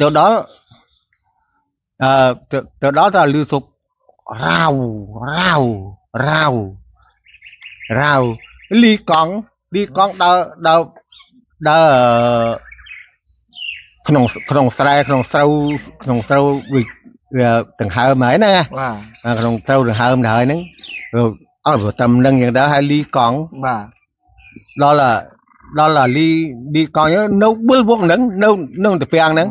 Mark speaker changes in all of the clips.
Speaker 1: ទៅដល់អឺទៅទៅដល់តើលឺសុបរាវរាវរាវរាវលីកង់លីកង់ដើរដើរដើរក្នុងក្នុងស្រែក្នុងស្រូវក្នុងស្រូវវាវាដង្ហើមហើយណា
Speaker 2: បាទ
Speaker 1: ក្នុងស្រូវដង្ហើមទៅហើយហ្នឹងអត់ព្រោះតែមិននឹងយ៉ាងដែរហើយលីកង់
Speaker 2: បាទ
Speaker 1: ដល់ដល់លីលីកង់នៅបិលវងហ្នឹងនៅនៅតាពាំងហ្នឹង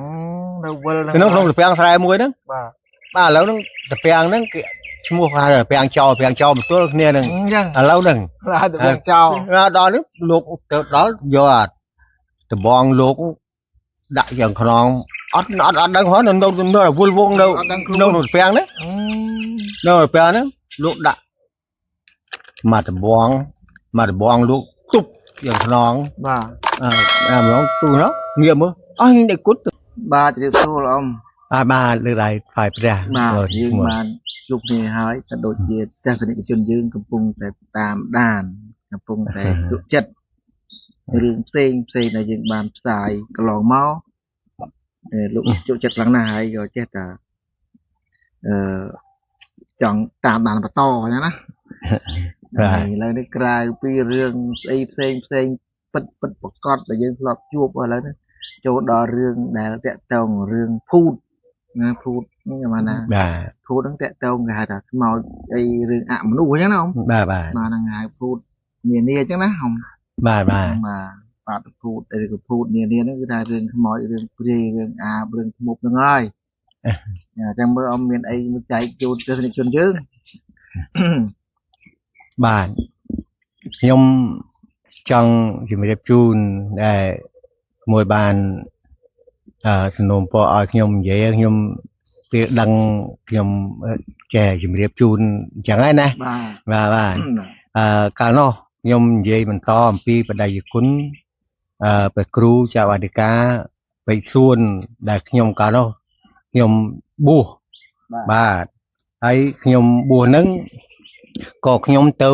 Speaker 2: នៅវិល
Speaker 1: ហ្នឹងក្នុងតាពាំងស្រែមួយហ្នឹង
Speaker 2: បាទ
Speaker 1: បាទឥឡូវហ្នឹងតាពាំងហ្នឹងគេឈ្មោះហៅតាពាំងចោលពាំងចោលមទល់គ្នាហ្នឹង
Speaker 2: អញ្ចឹង
Speaker 1: ឥឡូវហ្នឹង
Speaker 2: ឡាតាពាំងចោល
Speaker 1: ដល់នេះលោកទៅដល់យកអាដបងលោកដាក់យ៉ាងខ្នងអត់អត់អត់ដឹងហ្នឹងនៅនៅវល់វងនៅនៅតាពាំងហ្នឹងនៅតាពាំងហ្នឹងលោកដាក់មកដបងមកដបងលោកទប់យ៉ាងខ្នង
Speaker 2: បាទ
Speaker 1: អើអាម្ដងទូនោះងាកមើលអស់នេះគុត
Speaker 2: បាទជម្រាបសួរលោកអ៊ំ
Speaker 1: បាទបាទលើកដៃថ្វាយព្រះ
Speaker 2: បាទយើងបានជួបគ្នាហើយក៏ដូចជាទស្សនិកជនយើងកំពុងតែតាមដានកំពុងតែជក់ចិត្តរឿងផ្សេងផ្សេងដែលយើងបានផ្សាយកន្លងមកលោកជក់ចិត្តខ្លាំងណាស់ហើយក៏ចេះតែអឺចង់តាមដានបន្តអញ្ចឹងណា
Speaker 1: បាទ
Speaker 2: ឥឡូវនេះក្រៅពីរឿងស្អីផ្សេងផ្សេងពិតពិតប្រកបដែលយើងធ្លាប់ជួបឥឡូវនេះចូលដល់រឿងដែលតាក់ទងរឿងភូតណាភូតនេះគេថាណា
Speaker 1: បាទ
Speaker 2: ភូតហ្នឹងតាក់ទងគេហៅថាខ្មោចអីរឿងអមនុស្សអញ្ចឹងណាអ៊ំ
Speaker 1: បាទបាទ
Speaker 2: បាទហ្នឹងហៅភូតនានាអញ្ចឹងណាអ៊ំ
Speaker 1: បាទបាទ
Speaker 2: បាទបាទភូតអីក៏ភូតនានាហ្នឹងគឺថារឿងខ្មោចរឿងព្រាយរឿងអាបរឿងធ្មប់ហ្នឹងហើយអញ្ចឹងមើលអ៊ំមានអីមួយចែកជូនទស្សនិកជនយើង
Speaker 1: បាទខ្ញុំចង់ជម្រាបជូនដែលមួយបានអឺសំណូមពរឲ្យខ្ញុំនិយាយខ្ញុំពេលដឹងខ្ញុំចេះជម្រាបជូនអញ្ចឹងហើយណា
Speaker 2: បាទ
Speaker 1: បាទបាទអឺកាលនោះខ្ញុំនិយាយបន្តអំពីបដិយគុណអឺព្រះគ្រូចៅអធិការពេជ្រសួនដែលខ្ញុំកាលនោះខ្ញុំបួស
Speaker 2: បាទ
Speaker 1: បាទហើយខ្ញុំបួសហ្នឹងក៏ខ្ញុំទៅ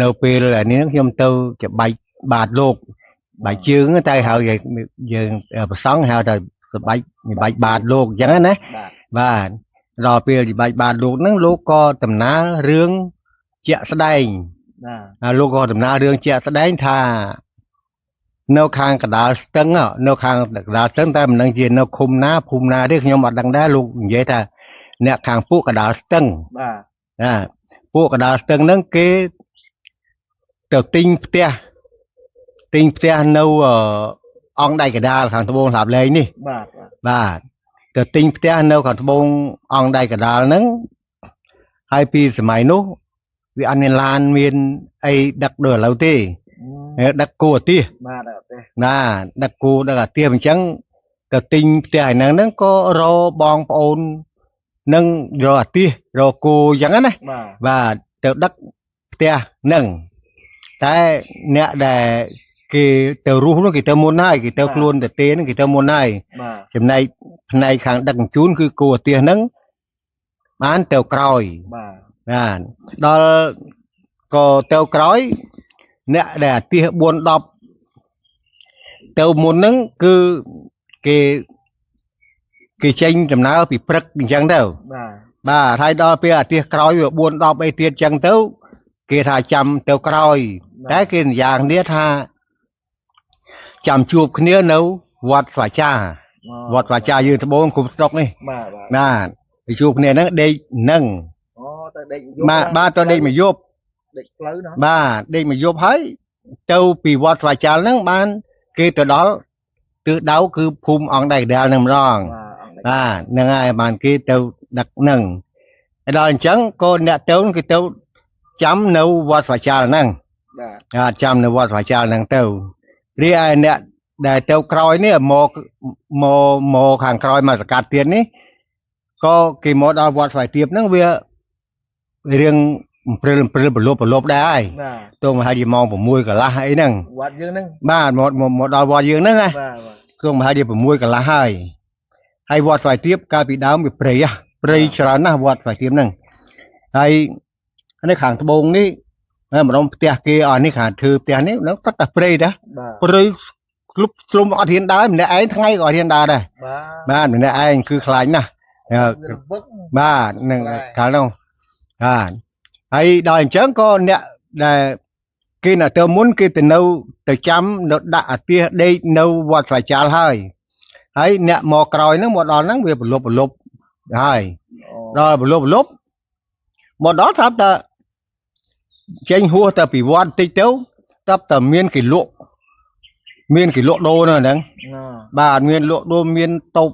Speaker 1: នៅពេលនេះខ្ញុំទៅច្បាច់បាតលោកបាច់ជើងតែហៅយើងប្រសង់ហៅថាសបាច់បាច់បាតលោកអញ្ចឹងណា
Speaker 2: បាទ
Speaker 1: បាទដល់ពេលច្បាច់បាតលោកហ្នឹងលោកក៏ដំណើររឿងជាក់ស្ដែង
Speaker 2: បាទ
Speaker 1: លោកក៏ដំណើររឿងជាក់ស្ដែងថានៅខាងកដាលស្ទឹងនៅខាងកដាលស្ទឹងតែមិនដឹងជានៅឃុំណាភូមិណាទេខ្ញុំអត់ដឹងដែរលោកនិយាយថាអ្នកខាងពួកកដាលស្ទឹង
Speaker 2: បាទ
Speaker 1: ណាពួកកដាលស្ទឹងហ្នឹងគេទៅទិញផ្ទះទិញផ្ទះនៅអង្គដៃកដាលខាងត្បូងស្លាប់លែងនេះ
Speaker 2: បាទ
Speaker 1: បាទទៅទិញផ្ទះនៅខាងត្បូងអង្គដៃកដាលហ្នឹងហើយពីសម័យនោះវាអត់មានឡានមានអីដឹកដូចឥឡូវទេដឹកគោអាទិស
Speaker 2: បាទអត់ទេ
Speaker 1: ណាដឹកគោដឹកអាទិសអញ្ចឹងទៅទិញផ្ទះឯហ្នឹងហ្នឹងក៏រកបងប្អូននឹងរកអាទិសរកគោអញ្ចឹងណា
Speaker 2: បាទ
Speaker 1: បាទទៅដឹកផ្ទះហ្នឹងតែអ្នកដែលគេទៅរស់នោះគេទៅមុនហើយគេទៅខ្លួនទៅទេហ្នឹងគេទៅមុនហើយ
Speaker 2: បាទ
Speaker 1: ចំណែកផ្នែកខាងដឹកជញ្ជូនគឺគោអាទិសហ្នឹងបានទៅក្រោយ
Speaker 2: បាទ
Speaker 1: បាទដល់ក៏ទៅក្រោយអ្នកដែលអាទិស4 10ទៅមុនហ្នឹងគឺគេគេចេញដំណើរពីព្រឹកអញ្ចឹងទៅ
Speaker 2: បាទ
Speaker 1: បាទហើយដល់ពេលអាទិសក្រោយវា4 10អីទៀតអញ្ចឹងទៅគេថាចាំទៅក្រោយតែគេនិយាយគ្នាថាចាំជួបគ្នានៅវត្តស្វាចាវត្តស្វាចាយើងត្បូងគ្រប់ស្រុកនេះ
Speaker 2: បាទបាទ
Speaker 1: បាទទៅជួបគ្នាហ្នឹងដេកហ្នឹង
Speaker 2: អូទៅដេកយប់
Speaker 1: បាទបាទទៅដេកមួយយប់
Speaker 2: ដេកផ្លូវណា
Speaker 1: បាទដេកមួយយប់ហើយទៅពីវត្តស្វាចាលហ្នឹងបានគេទៅដល់ទិសដៅគឺភូមិអង្គដៃកដាលហ្នឹងម្ដង
Speaker 2: បាទ
Speaker 1: បាទហ្នឹងហើយបានគេទៅដឹកហ្នឹងហើយដល់អញ្ចឹងក៏អ្នកទៅគេទៅចាំនៅវត្តស្វាចាលហ្នឹង
Speaker 2: បាទ
Speaker 1: បាទចាំនៅវត្តស្វាចាលហ្នឹងទៅរីឯអ្នកដែលទៅក្រោយនេះមកមកមកខាងក្រោយមកសកាត់ទៀតនេះក៏គេមកដល់វត្តស្វាយទៀបហ្នឹងវារៀងអំព្រិលអំព្រិលប្រលប់ប្រលប់ដែរហើយ
Speaker 2: បាទ
Speaker 1: ទោះមកហើយជាម៉ោង6កន្លះអីហ្នឹង
Speaker 2: វត្តយើងហ្នឹង
Speaker 1: បាទមកមកដល់វត្តយើងហ្នឹងណា
Speaker 2: បាទបាទ
Speaker 1: ទោះមកហើយជា6កន្លះហើយហើយវត្តស្វាយទៀបកាលពីដើមវាព្រៃហ៎ព្រៃច្រើនណាស់វត្តស្វាយទៀបហ្នឹងហើយនៅខាងត្បូងនេះម្ដុំផ្ទះគេអស់នេះខាងធ្វើផ្ទះនេះនៅទឹកតែព្រៃតា
Speaker 2: បាទ
Speaker 1: ព្រៃ ក្លុបស្លុំអត់ហ៊ានដើរម្នាក់ឯងថ្ងៃក៏អត់ហ៊ានដើរដែរ
Speaker 2: បាទ
Speaker 1: បាទម្នាក់ឯងគឺខ្លាចណាស់
Speaker 2: វារវឹក
Speaker 1: បាទនឹងកាលនោះបាទហើយដល់អញ្ចឹងក៏អ្នកដែលគេណាទៅមុនគេទៅនៅទៅចាំនៅដាក់អាទិះដេកនៅវត្តស្វាយចាលហើយហើយអ្នកមកក្រោយហ្នឹងមកដល់ហ្នឹងវាប្រលប់ប្រលប់ហើយដល់ប្រលប់ប្រលប់មកដល់ស្រាប់តែចេញហួសទៅពីវត្តតិចទៅស្រាប់តែមានគេលក់មានគេលក់ដូរនៅហ្នឹង បាទមានលក់ដូរមានតូប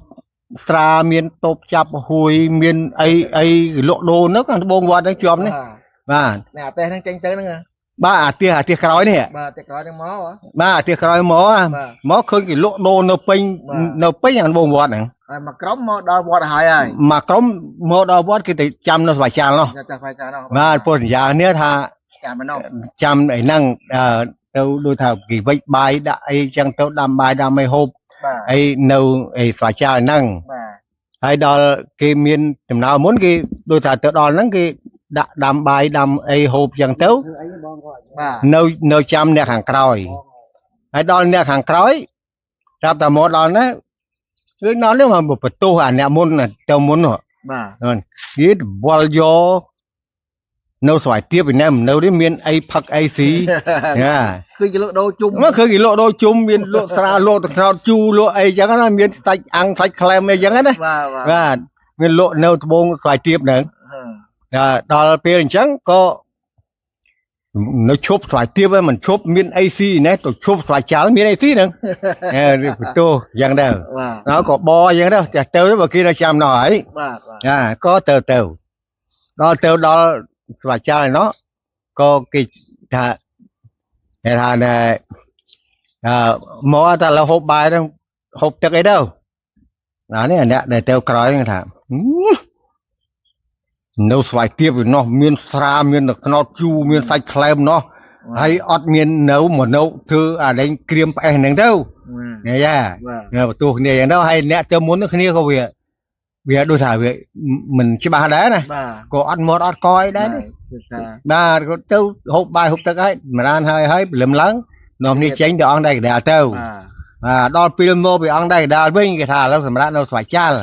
Speaker 1: ស្រាមានតូបចាប់ហួយមានអីអីលក់ដូរនៅខាងត្បូងវត្តហ្នឹងជាប់នេះបាទ
Speaker 2: អ្នកអាតេះហ្នឹងចេញទៅហ្នឹង
Speaker 1: បាទអាទិះអាទិះក្រោយនេះ
Speaker 2: បាទតែក្រោយហ្នឹងមក
Speaker 1: បាទអាទិះក្រោយមក
Speaker 2: បាទ
Speaker 1: មកឃើញគេលក់ដូរនៅពេញ
Speaker 2: បាទ
Speaker 1: នៅពេញខាងត្បូងវត្តហ្នឹង
Speaker 2: ហើយមកក្រុមមកដល់វត្តហើយហើយ
Speaker 1: មកក្រុមមកដល់វត្តគេទៅចាំនៅស្វាយចាលនោះ
Speaker 2: ចាស់ផ្សាយចាស់នោះ
Speaker 1: បាទពុទ្ធសញ្ញានេះថា
Speaker 2: ចាំមកនោះ
Speaker 1: ចាំអីហ្នឹងអឺទៅដូចថាគេវិចបាយដាក់អីចឹងទៅដាំបាយដាំអីហូប
Speaker 2: បាទ
Speaker 1: អីនៅអីស្វាយចាលហ្នឹង
Speaker 2: បាទ
Speaker 1: ហើយដល់គេមានដំណើរមុនគេដូចថាទៅដល់ហ្នឹងគេដាក់ដាំបាយដាំអីហូបចឹងទៅ
Speaker 2: បាទ
Speaker 1: នៅនៅចាំអ្នកខាងក្រោយហើយដល់អ្នកខាងក្រោយចាប់តែមកដល់ណាគឺដល់នេះមកបន្ទោសអាអ្នកមុនណាទៅមុននោះ
Speaker 2: បាទ
Speaker 1: គេវល់យកនៅស្វាយទៀបឯណាមិននៅនេះមានអីផឹកអីស៊ី ណា
Speaker 2: គឺគេលក់ដូរជុំ
Speaker 1: មកឃើញគេលក់ដូរជុំមានលក់ស្រាលក់ទឹកត្នោតជូរលក់អីចឹងណាមានសាច់អាំងសាច់ក្លែមអីចឹងណា
Speaker 2: បាទបាទ
Speaker 1: បាទមានលក់នៅត្បូងស្វាយទៀបហ្នឹង ដល់ពេលអញ្ចឹងក៏នៅឈប់ស្វាយទៀបហ្នឹងមិនឈប់មានអីស៊ីណែទៅឈប់ស្វាយចាល់មានអីស៊ីហ្នឹង អេបន្ទោសយ៉ាងដែរ
Speaker 2: បាទ
Speaker 1: ដល់ក៏បយ៉ាងដែរតែទៅបើគេនៅចាំដល់ហើយ
Speaker 2: បាទបាទ
Speaker 1: អាក៏ទៅទៅដល់ទៅដល់ស្វាយចាល់ឯណោះក៏គេថាគេថាណែអឺមកតែឡើយហូបបាយហ្នឹងហូបទឹកអីទៅណានេះអ្នកដែលទៅក្រោយហ្នឹងថា ហឹម នៅស្វាយទៀបឯណោះមានស្រាមានទឹកត្នោតជូរមានសាច់ក្លែមណោះហើយអត់មាននៅមកនៅធ្វើអាលែងក្រៀមផ្អេសហ្នឹងទៅនេះយ៉ា
Speaker 2: បាទ
Speaker 1: បន្ទោសគ្នាយ៉ាងទៅហើយអ្នកទៅមុននោះគ្នាក៏វាវាដូចថាវាមិនច្បាស់ដែរណា
Speaker 2: បាទ
Speaker 1: ក៏អត់មាត់អត់កអីដែរទេ
Speaker 2: គឺថា
Speaker 1: បាទក៏ទៅហូបបាយហូបទឹកហើយម្រានហើយហើយព្រលឹមឡើងនាំគ្នាចេញទៅអង្គដៃកណ្ដាលទៅ
Speaker 2: បាទ
Speaker 1: បាទដល់ពេលមកពីអង្គដៃកណ្ដាលវិញគេថាឥឡូវសម្រាប់នៅស្វាយចាល់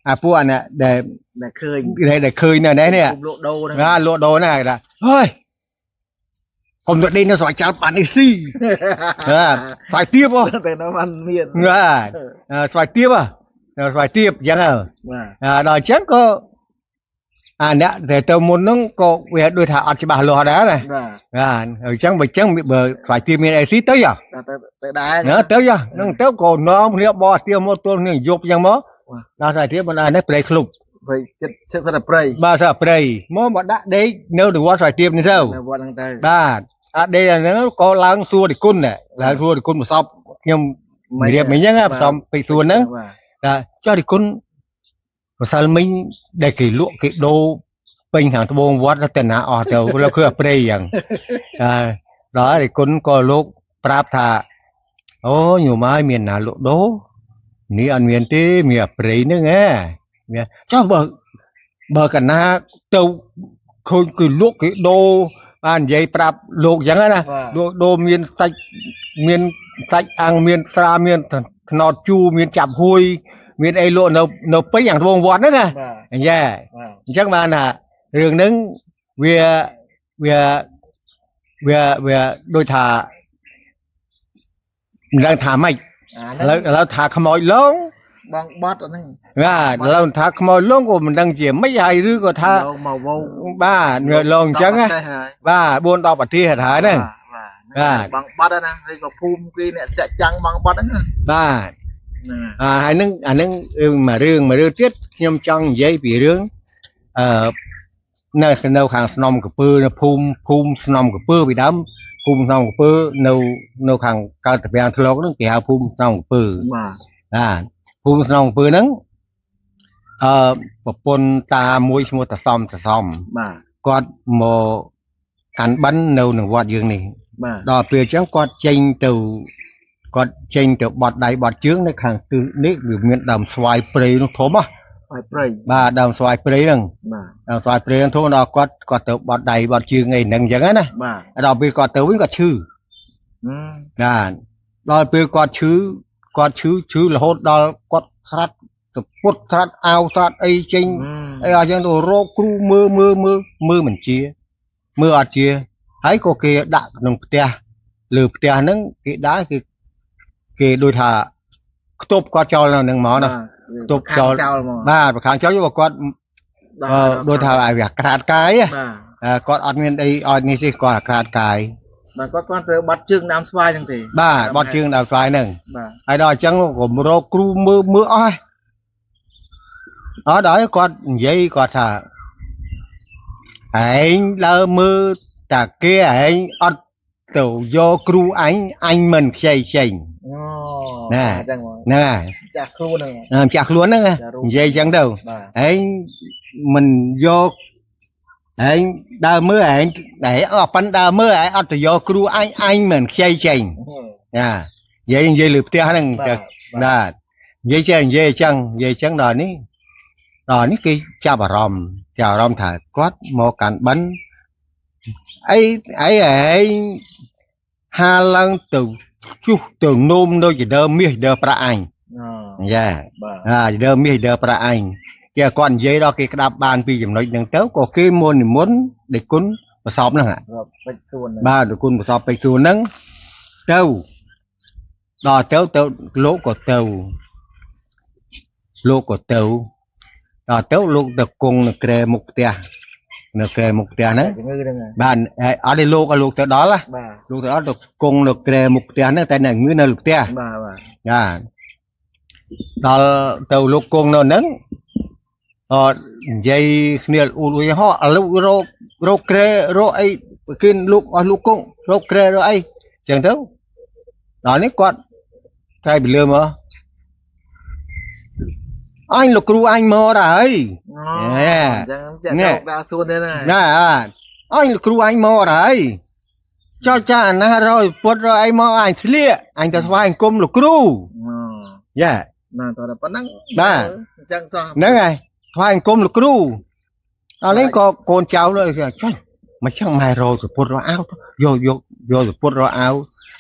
Speaker 1: អាពួកអាអ្នកដែល
Speaker 2: ដែលឃើញ
Speaker 1: ដែលឃើញនៅនេះនេះ
Speaker 2: គុំលក់ដូរហ្នឹង
Speaker 1: ណាលក់ដូរណាគេថាហើយកុំទៅដេកនៅស្វាយចាល់បានអីស៊ី បាទស្វាយទៀបហ៎
Speaker 2: តែនោះបានមាន
Speaker 1: បាទអឺស្វាយទៀបហ៎នៅស្វាយទៀបអញ្ចឹងហ៎
Speaker 2: បាទ
Speaker 1: អាដល់អញ្ចឹងក៏អាអ្នកដែលទៅមុនហ្នឹងក៏វាដូចថាអត់ច្បាស់លាស់ដែរណា
Speaker 2: បាទ
Speaker 1: បាទអញ្ចឹងបើអញ្ចឹងបើស្វាយទៀបមានអីស៊ីទៅយ៉ា
Speaker 2: តែទៅដែរ
Speaker 1: ណាទៅយ៉ាហ្នឹងទៅក៏នាំគ្នាបោះទៀបមកទល់គ្នាយប់អញ្ចឹងមកដល់ស្វាយទៀបមិនដែរនេះព្រៃឃ្លុប
Speaker 2: ព្រៃចិត្តចិត្តតែព្រៃ
Speaker 1: បាទស្វាព្រៃមកមកដាក់ដេកនៅទៅវត្តស្វាយទៀបនេះទៅ
Speaker 2: នៅវត្តហ្នឹងទៅ
Speaker 1: បាទអាដេកអាហ្នឹងក៏ឡើងសួររិគុណដែរឡើងសួររិគុណប្រសពខ្ញុំរៀបមិញហ្នឹងប្រសំពេកសួរហ្នឹង
Speaker 2: បាទ
Speaker 1: ថាចុះរិគុណម្សិលមិញដែលគេលក់គេដូរពេញខាងត្បូងវត្តទៅណាអស់ទៅលោកគឺអាព្រៃអញ្ចឹងអើដល់រិគុណក៏លោកប្រាប់ថាអូញោមហើយមានណាលក់ដូរនេះអត់មានទេមានអាព្រៃហ្នឹងហ៎មានចុះបើបើកណាទៅឃើញគេលក់គេដូរបាននិយាយប្រាប់លោកអញ្ចឹងណា
Speaker 2: បាទ
Speaker 1: លក់ដូរមានសាច់មានសាច់អាំងមានស្រាមានថ្នោតជូរមានចាប់ហួយមានអីលក់នៅនៅពេញយ៉ាងត្បូងវត្តហ្នឹងណា
Speaker 2: បាទ
Speaker 1: អញ្ចឹង
Speaker 2: បាទ
Speaker 1: អញ្ចឹងបានថារឿងហ្នឹងវាវាវាវាដូចថាមិនដឹងថាម៉េច
Speaker 2: អា
Speaker 1: ឥឡូវឥឡូវថាខ្មោចលង
Speaker 2: បងបត់អាហ្នឹង
Speaker 1: បាទឥឡូវថាខ្មោចលងក៏មិនដឹងជាម៉េចហើយឬក៏ថា
Speaker 2: លងមកវង
Speaker 1: បាទវាលងអញ្ចឹងណាបាទ4 10ប្រទេសហើយហ្នឹង
Speaker 2: បាទបងបត់ណាឬក៏ភូមិគេអ្នកចាក់ចាំងបងបត់ហ្នឹងណា
Speaker 1: បាទ អាហើយនឹងអានឹងរឿងមួយរឿងមួយរឿងទៀតខ្ញុំចង់និយាយពីរឿងអឺនៅនៅខាងស្នំកពើនៅភូមិភូមិស្នំកពើពីដើមភូមិស្នំកពើនៅនៅខាងកើតត្រពាំងធ្លកហ្នឹងគេហៅភូមិស្នំកពើ
Speaker 2: បាទ
Speaker 1: បាទភូមិស្នំកពើហ្នឹងអឺប្រពន្ធតាមួយឈ្មោះតាសំតាសំ
Speaker 2: បាទ
Speaker 1: គាត់មកកាន់បិណ្ឌនៅនឹងវត្តយើងនេះ
Speaker 2: បាទ
Speaker 1: ដល់ពេលអញ្ចឹងគាត់ចេញទៅគាត់ចេញទៅបត់ដៃបត់ជើងនៅខាងទិសនេះវាមានដើមស្វាយព្រៃនោះធំហ៎
Speaker 2: ហើយព្រៃ
Speaker 1: បាទដើមស្វាយព្រៃហ្នឹង
Speaker 2: បាទ
Speaker 1: ដើមស្វាយព្រៃហ្នឹងធំដល់គាត់គាត់ទៅបត់ដៃបត់ជើងអីហ្នឹងអញ្ចឹងណា
Speaker 2: បាទ
Speaker 1: ដល់ពេលគាត់ទៅវិញគាត់ឈឺ
Speaker 2: ហឹម
Speaker 1: បាទ ដល់ពេលគាត់ឈឺគាត់ឈឺឈឺរហូតដល់គាត់ស្រាត់ទៅពុតស្រាត់អាវស្រាត់អីចេញអីអស់ចឹងទៅរកគ្រូមើលមើលមើលមើលមិនជាមើលអត់ជាហើយក៏គេដាក់ក្នុងផ្ទះលើផ្ទះហ្នឹងគេដាក់គេគេដូចថាខ្ទប់គាត់ចោលនៅហ្នឹងហ្មងណា ទប់ចោល
Speaker 2: ចោលហ្មង
Speaker 1: បាទប្រខាងចោលយកគាត់ដូចថាឲ្យវាក្រាតកាយ
Speaker 2: បាទ
Speaker 1: គាត់អត់មានអីឲ្យនេះទេគាត់អាក្រាតកាយ
Speaker 2: បាទគាត់គាត់ត្រូវបាត់ជើងដើមស្វាយហ្នឹងទេ
Speaker 1: បាទបត់ជើងដល់ស្វាយហ្នឹង
Speaker 2: បាទ
Speaker 1: ហើយដល់អញ្ចឹងក៏រកគ្រូមើលមើលអស់ហើយអត់ដល់គាត់និយាយគាត់ថាឯងដើរមើលតាគេឯងអត់ទៅយកគ្រូអញអញមិនខ្ចីចេញ
Speaker 2: អូ
Speaker 1: ណែ
Speaker 2: អញ្ចឹងហ្មង
Speaker 1: ហ្នឹងហើយ
Speaker 2: ចាស់ខ្លួនហ្នឹង
Speaker 1: ម្ចាស់ខ្លួនហ្នឹងណានិយាយអញ្ចឹងទៅ
Speaker 2: បាទ
Speaker 1: ឯងមិនយកឯងដើរមើលឯងតែអត់ប៉ិនដើរមើលឯងអត់ទៅយកគ្រូអញអញមិនខ្ចីចេញណានិយាយនិយាយលើផ្ទះហ្នឹង
Speaker 2: បាទ
Speaker 1: បាទនិយាយចេះនិយាយអញ្ចឹងនិយាយអញ្ចឹងដល់នេះដល់នេះគេចាប់អារម្មណ៍ចាប់អារម្មណ៍ថាគាត់មកកាន់បិណ្ឌអីអីឯងហាឡើងទៅជុះទៅនោមនៅជាដើមមាសដើមប្រាក់អញ
Speaker 2: អូ
Speaker 1: យ៉ា
Speaker 2: បាទ
Speaker 1: អាដើមមាសដើមប្រាក់អញគេគាត់និយាយដល់គេក្តាប់បានពីចំណុចហ្នឹងទៅក៏គេមុននិមន្តដេចគុណប្រសពហ្នឹង
Speaker 2: រាប់ពេជ្រសួនហ្នឹង
Speaker 1: បាទដេចគុណប្រសពពេជ្រសួនហ្នឹងទៅដល់ទៅទៅលោកក៏ទៅលោកក៏ទៅដល់ទៅលោកទៅគង់នៅក្រែមុខផ្ទះនៅក្រែមុខផ្ទះហ្នឹង
Speaker 2: ជំងឺហ្នឹងហ៎
Speaker 1: បាទហើយអត់ទេលោកឲ្យលោកទៅដល់ណា
Speaker 2: បាទ
Speaker 1: លោកទៅដល់ទៅគង់នៅក្រែមុខផ្ទះហ្នឹងតែអ្នកងឺនៅលើផ្ទះ
Speaker 2: បាទបាទ
Speaker 1: បាទដល់ទៅលោកគង់នៅហ្នឹងអត់និយាយគ្នាអ៊ូលអ៊ូយហោឥឡូវរករកក្រែរកអីគេលោកអស់លោកគង់រកក្រែរកអីចឹងទៅដល់នេះគាត់តែពីលើមកអញលោកគ្រូអញមកដល់ហើយ
Speaker 2: អូអញ្ចឹងចាក់ទៅដល់សួនទេណា
Speaker 1: ណាអញលោកគ្រូអញមកដល់ហើយចុះចាអាណារយពុតរយអីមកអញស្លៀកអញទៅស្វែងគុំលោកគ្រូ
Speaker 2: អូ
Speaker 1: យ៉ា
Speaker 2: ណាតើប៉ុណ្ណឹង
Speaker 1: បាទ
Speaker 2: អញ្ចឹងសោះ
Speaker 1: ហ្នឹងហើយថ្វាយអង្គមលោកគ្រូដល់នេះក៏កូនចៅនោះចុះមកចឹងម៉ែរោសពុតរអាវយកយកយកសពុតរអាវ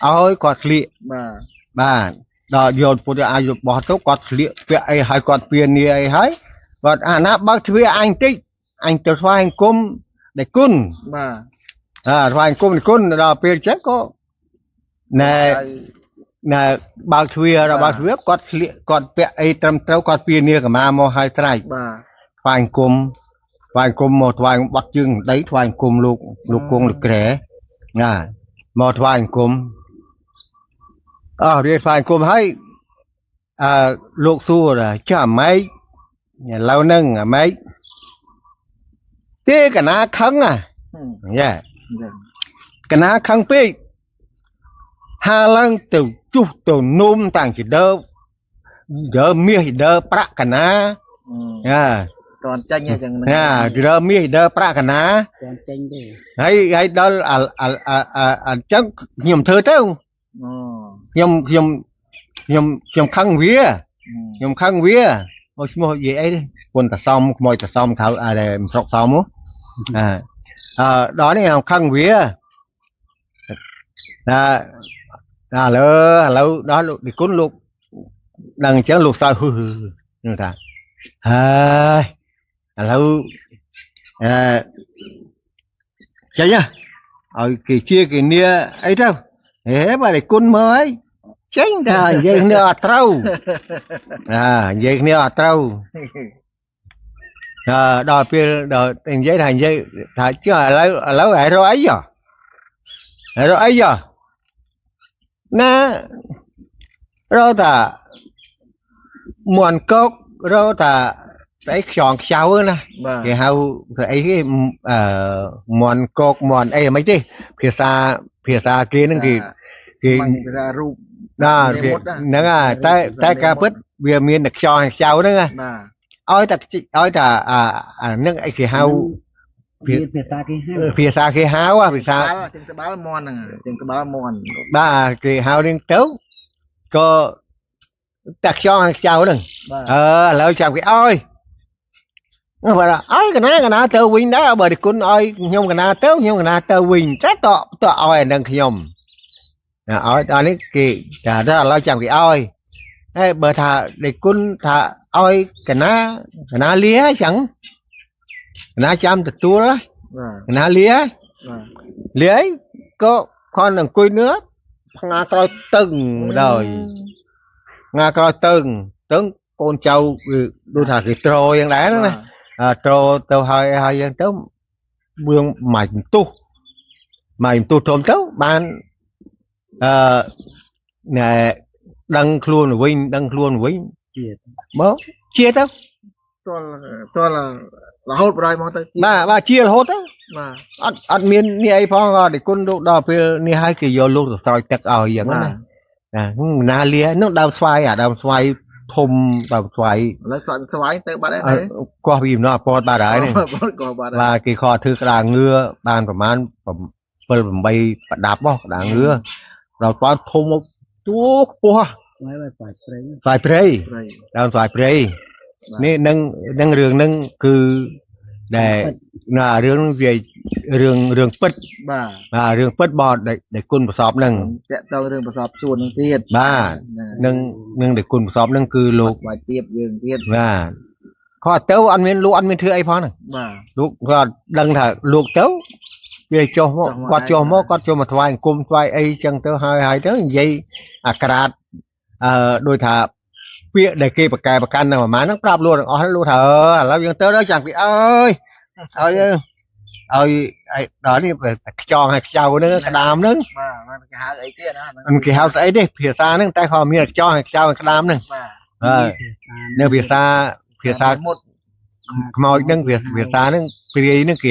Speaker 1: ឲ្យគាត់ស្លៀក
Speaker 2: បាទ
Speaker 1: បាទដល់យកពុតរអាវយកបោះទៅគាត់ស្លៀកពាក់អីឲ្យគាត់ពៀនាអីហើយគាត់អាណាបើកទ្វារអញតិចអញទៅថ្វាយអង្គមដេគុណ
Speaker 2: បាទ
Speaker 1: អាថ្វាយអង្គមដេគុណដល់ពេលចឹងក៏ណែណែបើកទ្វារដល់បើកទ្វារគាត់ស្លៀកគាត់ពាក់អីត្រឹមត្រូវគាត់ពៀនាកម្មាមកឲ្យស្រេច
Speaker 2: បាទ
Speaker 1: ថ្វាយអង្គមថ្វាយអង្គមមកថ្វាយបាត់ជើងដីថ្វាយអង្គមលោកលោកគង់លោកក្រែណាមកថ្វាយអង្គមអស់រៀបថ្វាយអង្គមហើយអើលោកសួរថាចាអាម៉េចឥឡូវហ្នឹងអាម៉េចទេកណាខឹងអា
Speaker 2: ហឹម
Speaker 1: យ៉ា
Speaker 2: អញ្ចឹង
Speaker 1: កណាខឹងពេកហាឡើងទៅជុះទៅនោមតាំងពីដើមដើមមាសដើមប្រាក់កណា
Speaker 2: អឺ
Speaker 1: យ៉ា
Speaker 2: តន់ចាញ់អញ្ចឹងហ្នឹង
Speaker 1: ណាដើមមាសដើមប្រាក់កណា
Speaker 3: ទាន់ចេញទេ
Speaker 1: ហើយហើយដល់អាអាអាអាអញ្ចឹងខ្ញុំធ្វើទៅ
Speaker 2: អូ
Speaker 1: ខ្ញុំខ្ញុំខ្ញុំខ្ញុំខឹងវាខ្ញុំខឹងវាមកឈ្មោះនិយាយអីទេពុនតសំក្មួយតសំខៅអាដែលស្រុកសំហ៎អាអឺដល់នេះខ្ញុំខឹងវាណាណាឥឡូវឥឡូវដល់លោកនិគុណលោកដឹងអញ្ចឹងលោកសើចហ៊ឺហ៊ឺនឹងថាហើយឥឡូវអឺចេញហ៎ឲ្យគេជាគេនាអីទៅហេបើនិគុណមើលអីចេញតែនិយាយគ្នាអត់ត្រូវអានិយាយគ្នាអត់ត្រូវអើដល់ពេលដល់និយាយថានិយាយថាចុះឥឡូវឥឡូវហើយរកអីហ៎ហើយរកអីហ៎ណារកតាមន់កករកតាស្អីខ្យងខ្ចៅហ្នឹងណា
Speaker 2: បាទ
Speaker 1: គេហៅស្អីគេអឺមន់កកមន់អីមិនទេភាសាភាសាគេហ្នឹងគេគេ
Speaker 2: មិនគេថារូប
Speaker 1: ណា
Speaker 2: មេមុតណា
Speaker 1: ហ្នឹងហើយតែតែការពិតវាមានតែខ្យងខ្ចៅហ្នឹងណា
Speaker 2: បាទ
Speaker 1: ឲ្យតែឲ្យតែអាអាហ្នឹងអីគេហៅ
Speaker 3: មានភាសាគេហៅ
Speaker 1: ភាសាគេហៅហ៎ភាសា
Speaker 2: ក្បាលជាងក្បាលមន់ហ្នឹងជាងក្បាលមន់
Speaker 1: បាទគេហៅហ្នឹងទៅក៏តែខ្យងខ្ចៅហ្នឹង
Speaker 2: បាទ
Speaker 1: អឺឥឡូវចាំគេឲ្យបើឲ្យកណាកណាទៅវិញដែរបើគុណឲ្យខ្ញុំកណាទៅខ្ញុំកណាទៅវិញតែតតឲ្យអានឹងខ្ញុំ ឲ្យដល់នេះគេថាឥឡូវចាំគេឲ្យហើយបើថាដេចគុណថាឲ្យកណាកណាលាអញ្ចឹងកណាចាំទទួល
Speaker 2: បាទ
Speaker 1: កណាលា
Speaker 2: បាទ
Speaker 1: លាអីក៏ខនអង្គុយនឿផ្ងាក្រោយតឹងម្ដងផ្ងាក្រោយតឹងតឹងកូនចៅគឺដូចថាគេត្រយ៉ាងដែរហ្នឹងណា ត្រទៅហើយហើយយ៉ាងទៅរឿងមួយបន្ទុះមួយបន្ទុះធំទៅបានអឺណែដឹងខ្លួនវិញដឹងខ្លួនវិញ
Speaker 3: ជាតិ
Speaker 1: មកជាទៅ
Speaker 2: តលតលរហូតបរយមកទៅ
Speaker 1: បាទបាទជារហូតទៅ
Speaker 2: បាទ
Speaker 1: អត់អត់មាននេះអីផងអត់គុណលោកដល់ពេលនេះហើយគេយកលោកទៅស្រោចទឹកឲ្យយ៉ាងហ្នឹងណាណាណាលានោះដើមស្វាយអាដើមស្វាយធំដើមស្វាយ
Speaker 2: ឥឡូវស្វាយស្វាយទៅបាត់ហើយ
Speaker 1: កោះពីអំណោះពតបាត់ហើយនេះ
Speaker 2: កោះបាត់
Speaker 1: បាទគេខធ្វើក្តារងឿបានប្រហែល7 8ប្រដាប់ហ៎ក្តារងឿដល់ប៉ធំមកទួខ្ពស់
Speaker 3: ស្វាយស្វាយព្រៃ
Speaker 1: ស្វាយព្រៃដើមស្វាយព្រៃនេះនឹងនឹងរឿងនឹងគឺដែលណារឿងវារឿងរឿងពិត
Speaker 2: បាទ
Speaker 1: បាទរឿងពិតបតដែលគុណប្រសពនឹង
Speaker 2: តាក់តងរឿងប្រសពសួននឹងទៀត
Speaker 1: បាទនឹងនឹងដែលគុណប្រសពនឹងគឺលោក
Speaker 2: ស្វាយទៀបយើងទៀត
Speaker 1: បាទខកទៅអត់មានលោកអត់មានធ្វើអីផងហ្នឹង
Speaker 2: បាទ
Speaker 1: លោកគាត់ដឹងថាលោកទៅវាចុះមកគាត់ចុះមកគាត់ចូលមកថ្វាយអង្គមថ្វាយអីចឹងទៅហើយហើយទៅនិយាយអាក្រាតអឺដូចថាពាក្យដែលគេប្រកែប្រកាន់នឹងប្រហែលហ្នឹងប្រាប់លោកទាំងអស់លោកថាឥឡូវយើងទៅដល់ចាំគេអើយឲ្យឲ្យឲ្យដល់នេះខ្ចងឲ្យខ្ចៅហ្នឹងក្តាមហ្នឹង
Speaker 2: បាទគេហៅអីទៀតណា
Speaker 1: គេហៅស្អីទេភាសាហ្នឹងតែគាត់មានខ្ចងឲ្យខ្ចៅក្តាមហ្នឹង
Speaker 2: បាទ
Speaker 1: បាទនៅភាសាភាសា
Speaker 2: មុត
Speaker 1: ខ្មោចហ្នឹងភាសាហ្នឹងព្រាយហ្នឹងគេ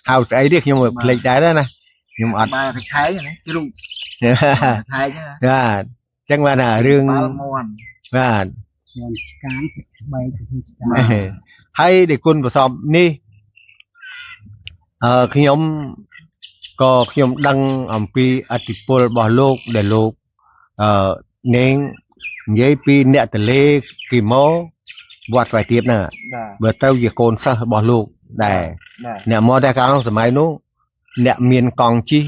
Speaker 1: ហៅស្អីទេខ្ញុំភ្លេចដែរណាខ្ញុំអត់
Speaker 2: បាទកឆែងណាជ្រូកឆែងណា
Speaker 1: បាទអញ្ចឹងបាទថារឿង
Speaker 2: បាល់មន់
Speaker 1: បាទ
Speaker 3: មន់ឆ្កាងស្បែកទៅឆ្កាង
Speaker 1: ហើយដែលគុណប្រសពនេះអឺខ្ញុំក៏ខ្ញុំដឹងអំពីអតិពលរបស់លោកដែលលោកអឺនាងនិយាយពីអ្នកតលេគីម៉ូវត្តស្វាយទៀបហ្នឹង
Speaker 2: បាទ
Speaker 1: បើទៅជាកូនសិស្សរបស់លោកដែរ
Speaker 2: បាទ
Speaker 1: អ្នកមកតែកាលនោះសម័យនោះអ្នកមានកង់ជិះ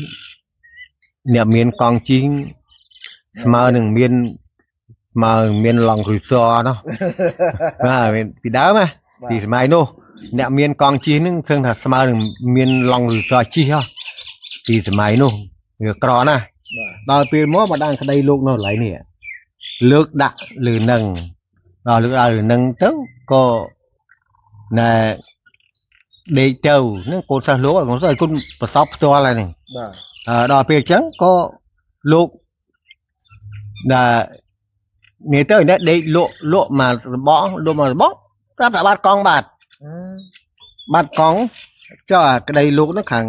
Speaker 1: អ្នកមានកង់ជិះស្មើនឹងមានស្មើនឹងមានឡង់គ្រូសណោះ បាទមានពីដើមណាពីសម័យនោះអ្នកមានកង់ជិះហ្នឹងសឹងថាស្មើនឹងមានឡង់គ្រូសជិះហ៎ពីសម័យនោះវាក្រណាស់
Speaker 2: បាទ
Speaker 1: ដល់ពេលមកមកដាំងក្តីលោកនៅកន្លែងនេះលើកដាក់លើនឹងដល់លើកដាក់លើនឹងទៅក៏ណែដេកទៅហ្នឹងកូនសិស្សលោកកូនសិស្សឲ្យគុណប្រសពផ្ទាល់ហើយហ្នឹង
Speaker 2: បាទ
Speaker 1: ដល់ពេលអញ្ចឹងក៏លោកដែលនេះទៅនេះដេកលក់លក់មកសបកលក់មកសបកប្រាប់ថាបាត់កង់បាត់បាត់កង់ចុះអាក្តីលោកហ្នឹងខាង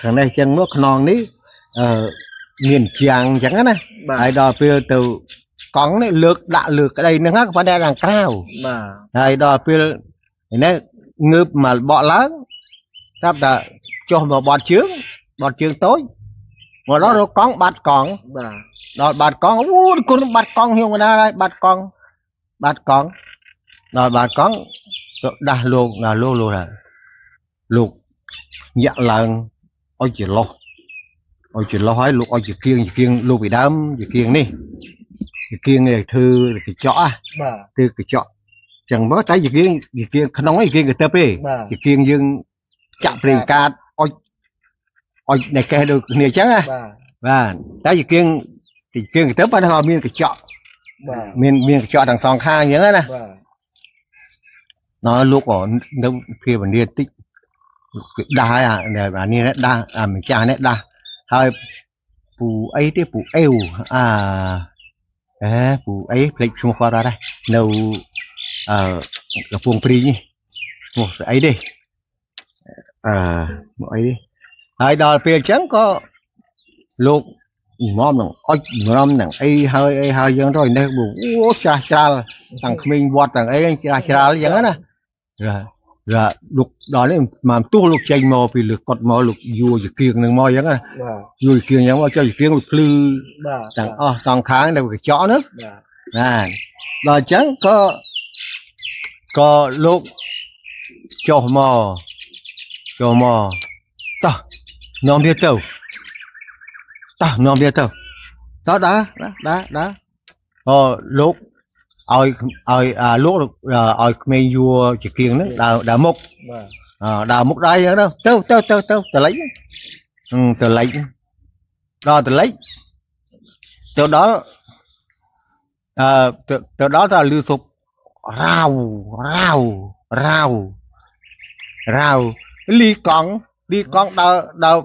Speaker 1: ខាងនេះអញ្ចឹងមកខ្នងនេះអឺមានជាងអញ្ចឹងណា
Speaker 2: បាទ
Speaker 1: ហើយដល់ពេលទៅកង់នេះលើកដាក់លើក្តីហ្នឹងហ្នឹងប៉ុន្តែខាងក្រៅ
Speaker 2: បាទ
Speaker 1: ហើយដល់ពេលនេះងើបមកបកឡើងស្រាប់តែចុះមកបត់ជើងបត់ជើងតូចមកដល់រកកង់បាត់កង់
Speaker 2: បាទ
Speaker 1: ដល់បាត់កង់អូគុណបាត់កង់ខ្ញុំកណាហើយបាត់កង់បាត់កង់ដល់បាត់កង់ទៅដាស់លោកដល់លោកលោកថាលោកញាក់ឡើងឲ្យចន្លោះឲ្យចន្លោះហើយលោកឲ្យជាគៀងជាគៀងលោកពីដើមជាគៀងនេះជាគៀងនេះធ្វើកញ្ចក់ហ៎
Speaker 2: បាទ
Speaker 1: គឺកញ្ចក់ចឹងមកតែជាគៀងជាគៀងក្នុងឯងគៀងកន្ទឹបទេ
Speaker 2: បាទ
Speaker 1: ជាគៀងយើងចាក់ប្រេងកាតអុចអុចនៃកេះដូចគ្នាចឹងណា
Speaker 2: បាទ
Speaker 1: បាទតែជាគៀងជាគៀងកន្ទឹបប៉ុន្តែគាត់មានកញ្ចក់
Speaker 2: បាទ
Speaker 1: មានមានកញ្ចក់ទាំងសងខាងចឹងណា
Speaker 2: បាទ
Speaker 1: ដល់លោកក៏នៅភាវនាតិចគេដាស់ហើយអាអានេះដាស់អាម្ចាស់នេះដាស់ហើយពូអីទេពូអេវអាអេពូអីភ្លេចឈ្មោះគាត់អត់ដែរនៅអឺកំពង់ព្រីងនេះឈ្មោះស្អីទេអឺមកអីទេហើយដល់ពេលអញ្ចឹងក៏លោកងំនឹងអុចងំនឹងអីហើយអីហើយយើងទៅនេះអូច្រាស់ច្រាលទាំងក្មេងវត្តទាំងអីច្រាស់ច្រាលអញ្ចឹងណាររលោកដល់នេះមកទោះលោកចេញមកពីលើកត់មកលោកយួរជាគៀងនឹងមកអញ្ចឹងណា
Speaker 2: បាទ
Speaker 1: យួរជាគៀងអញ្ចឹងមកចុះជាគៀងវាភ្លឺ
Speaker 2: បាទ
Speaker 1: ទាំងអស់សងខាងនៅកញ្ចក់នោះ
Speaker 2: បាទ
Speaker 1: បាទដល់អញ្ចឹងក៏ក៏លោកចុះមកចុះមកតោះនាំវាទៅតោះនាំវាទៅ តោះដើរដើរដើរអូលោកឲ្យឲ្យអាលោកឲ្យក្មេងយួរជាគៀងហ្នឹងដើរដើរមុខ
Speaker 2: បាទ
Speaker 1: ដើរមុខដៃហ្នឹងទៅទៅទៅទៅតលិចតលិចដល់តលិចទៅដល់អឺទៅដល់តើលឺសុបរាវរាវរាវរាវលីកង់លីកង់ដើរដើរ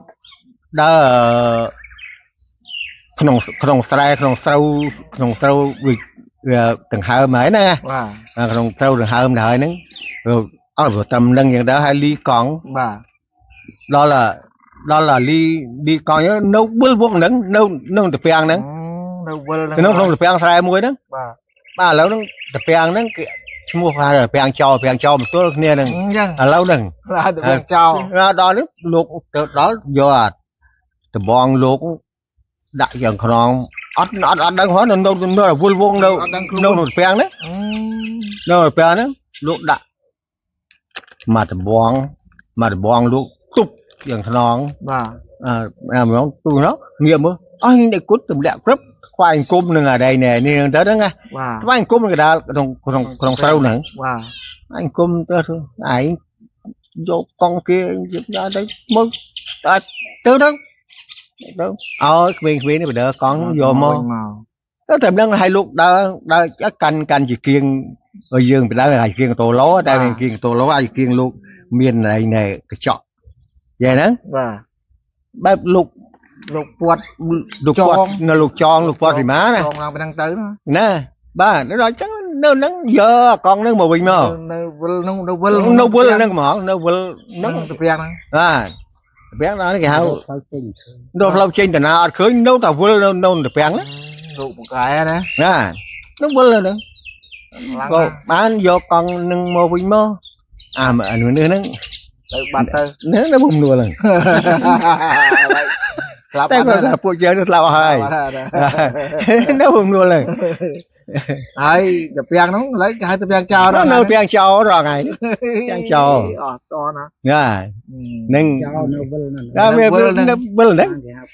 Speaker 1: ដើរក្នុងក្នុងស្រែក្នុងស្រូវក្នុងស្រូវវាដង្ហើមហើយណា
Speaker 2: បាទ
Speaker 1: ក្នុងស្រូវដង្ហើមទៅហើយហ្នឹងអត់ព្រោះត្រឹមនឹងយ៉ាងទៅហើយលីកង់
Speaker 2: បាទ
Speaker 1: ដល់ដល់លីលីកង់នៅបិលវងហ្នឹងនៅក្នុងតាពាំងហ្នឹង
Speaker 2: នៅវិល
Speaker 1: ហ្នឹងក្នុងតាពាំងស្រែមួយហ្នឹង
Speaker 2: បាទ
Speaker 1: បាទឥឡូវហ្នឹងតាពាំងហ្នឹងគេឈ្មោះថាតាពាំងចោលពាំងចោលមទល់គ្នាហ្នឹង
Speaker 2: អញ្ចឹង
Speaker 1: ឥឡូវហ្នឹង
Speaker 2: បាទតាពាំងចោល
Speaker 1: ដល់នេះលោកទៅដល់យកអាដបងលោកដាក់យ៉ាងខ្នងអត់អត់អត់ដឹងហ្នឹងនៅនៅវល់វងនៅនៅក្នុងតាពាំងហ្នឹងនៅតាពាំងហ្នឹងលោកដាក់មកដបងមកដបងលោកទប់យ៉ាងខ្នង
Speaker 2: បាទ
Speaker 1: អឺហ្មងទូនោះងាកមើលអស់នេះគុតទម្លាក់ព្រឹបខ្វាយអង្គមនឹងអាដីនេះនេះទៅហ្នឹងណា
Speaker 2: បាទ
Speaker 1: ខ្វាយអង្គមនឹងកដាលក្នុងក្នុងក្នុងស្រូវហ្នឹង
Speaker 2: បាទ
Speaker 1: អង្គមទៅឯងយកកង់គេយកទៅមើលទៅទៅទៅឲ្យក្មេងៗនេះបដើកង់យកមកទៅតែដឹងឲ្យលោកដើរដើរកាន់កាន់ជាគៀងយើងបដើឲ្យគៀងតូឡូតែគៀងតូឡូឲ្យគៀងលោកមានអីណែកញ្ចក់យ៉ាងហ្នឹង
Speaker 2: បាទ
Speaker 1: បែបលោក
Speaker 2: លោកពាត់
Speaker 1: លោកពាត់នៅលោកចងលោកពាត់សីមាណា
Speaker 2: ចងឡើងប៉ុណ្ណឹងទៅ
Speaker 1: ណាបាទដល់អញ្ចឹងនៅហ្នឹងយកកង់ហ្នឹងមកវិញមក
Speaker 2: នៅវិលហ្នឹងនៅវិល
Speaker 1: នៅវិលហ្នឹងហ្មងនៅវិលហ្នឹង
Speaker 2: ទៅពាំងហ្នឹង
Speaker 1: បាទទៅពាំងដល់គេហៅ
Speaker 3: ផ្លូវចេញ
Speaker 1: នៅផ្លូវចេញតាណាអត់ឃើញនៅតែវិលនៅនៅទៅពាំងណា
Speaker 2: លោកពូកែណា
Speaker 1: ណានៅវិលហ្នឹងក៏បានយកកង់នឹងមកវិញមកអាមនុស្សហ្នឹង
Speaker 2: ទៅបាត់ទៅ
Speaker 1: នេះនៅមុំនួលហ្នឹង
Speaker 2: ស្លាប់
Speaker 1: តែគាត់ថាពួកយើងស្លាប់អស់ហើយនៅមុំនួលហ្នឹង
Speaker 2: ហើយទៅពាំងហ្នឹងឥឡូវគេហៅទៅពាំងចោល
Speaker 1: នៅពាំងចោលរាល់ថ្ងៃពាំងចោល
Speaker 2: អស់តណា
Speaker 1: ណានឹង
Speaker 3: ចោលនៅវិលហ្នឹង
Speaker 1: ដល់វានៅវិលហ្នឹង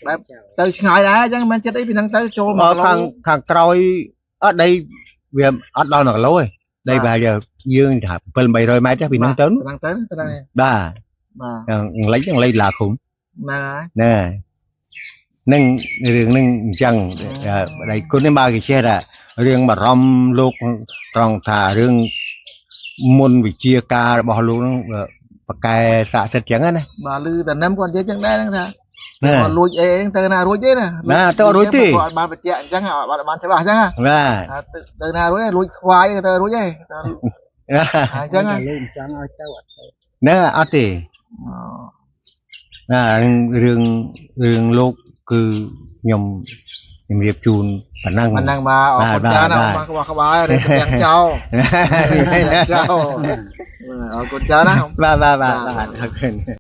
Speaker 2: បែបទៅឆ្ងាយដែរអញ្ចឹងមិនចិត្តអីពីហ្នឹងទៅចូលមក
Speaker 1: ខាងខាងក្រោយអត់ដីវាអត់ដល់1គីឡូទេដីប្រហែលយើងថា7 800ម៉ែត្រពីហ្នឹងទៅ
Speaker 2: ហ្នឹងទៅហ្នឹង
Speaker 1: បាទ
Speaker 2: បាទ
Speaker 1: លិចលិចឡាឃុំ
Speaker 2: ហ្នឹងហើយ
Speaker 1: ណែនឹងរឿងហ្នឹងអញ្ចឹងដីគុណនេះបើគេចេះថារឿងបារម្ភលោកត្រង់ថារឿងមុនវិជាការរបស់លោកហ្នឹងបកែស័ក្តិសិទ្ធិអញ្ចឹងណា
Speaker 2: បាទឮតែនឹមគាត់និយាយចឹងដែរហ្នឹងថាគាត់លួចអីទៅណារួចទេណា
Speaker 1: ណាទៅរួចទេ
Speaker 2: គាត់បានបញ្ជាក់អញ្ចឹងអត់បានច្បាស់អញ្ចឹង
Speaker 1: បាទ
Speaker 2: ទៅណារួចលួចស្វាយទៅរួចទេអញ្ចឹង
Speaker 3: លោកចង់ឲ្យទៅអត់ទៅ
Speaker 1: ណាអត់ទេណារឿងរឿងលោកគឺខ្ញុំជំរាបជូនប៉ុណ្ណឹង
Speaker 2: ប៉ុណ្ណឹងបាទអរគុណច្រើនណាស់បាទក្បោះក្បាយរឿងទាំងចោលចោលអរគុណច្រើនណាស់
Speaker 1: បាទបាទបាទអរគុណ។